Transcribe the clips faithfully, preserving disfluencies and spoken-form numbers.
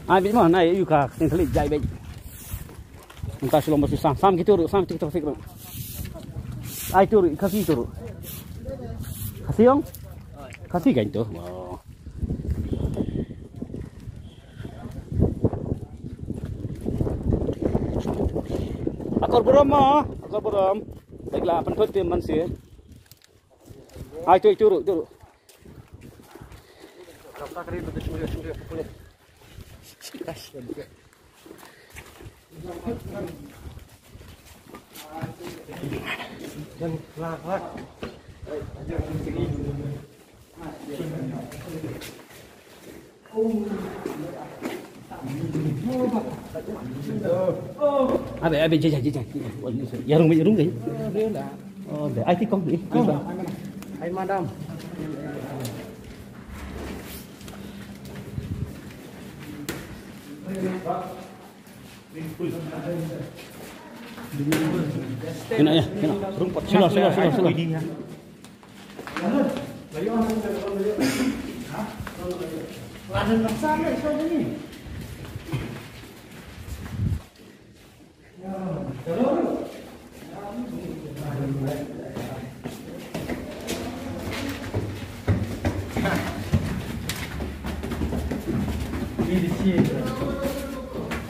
Ai bit mo, nai ïa ka ktien Khlieh jai bit. Mynta shu long ba shu sam, sam kito ruh, sam kito fik ruh. Ai to ruh, Khasi to ruh. Khasi ong? Khasi kan to. Wow. Akor burom mo, akor burom. Baiklah, pynthut te man si. Ai to, to ruh, to ruh. Abi, abi, jai, jai, jai. Ya rung, ya rung, eh. Oh, deh. Ai ti kong, eh. Ai madam. Kena ya, kena. Rung pot. Sila, sila, sila, sila.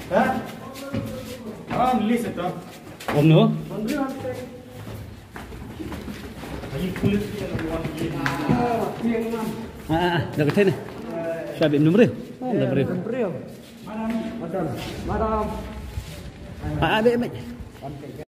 Ha? Ah, list ito. Om no? Ah, ah, ah, dah kata ni. Sabi nombor. Oh, nombor. Madam, madam. Ah, ah, ambil, ambil.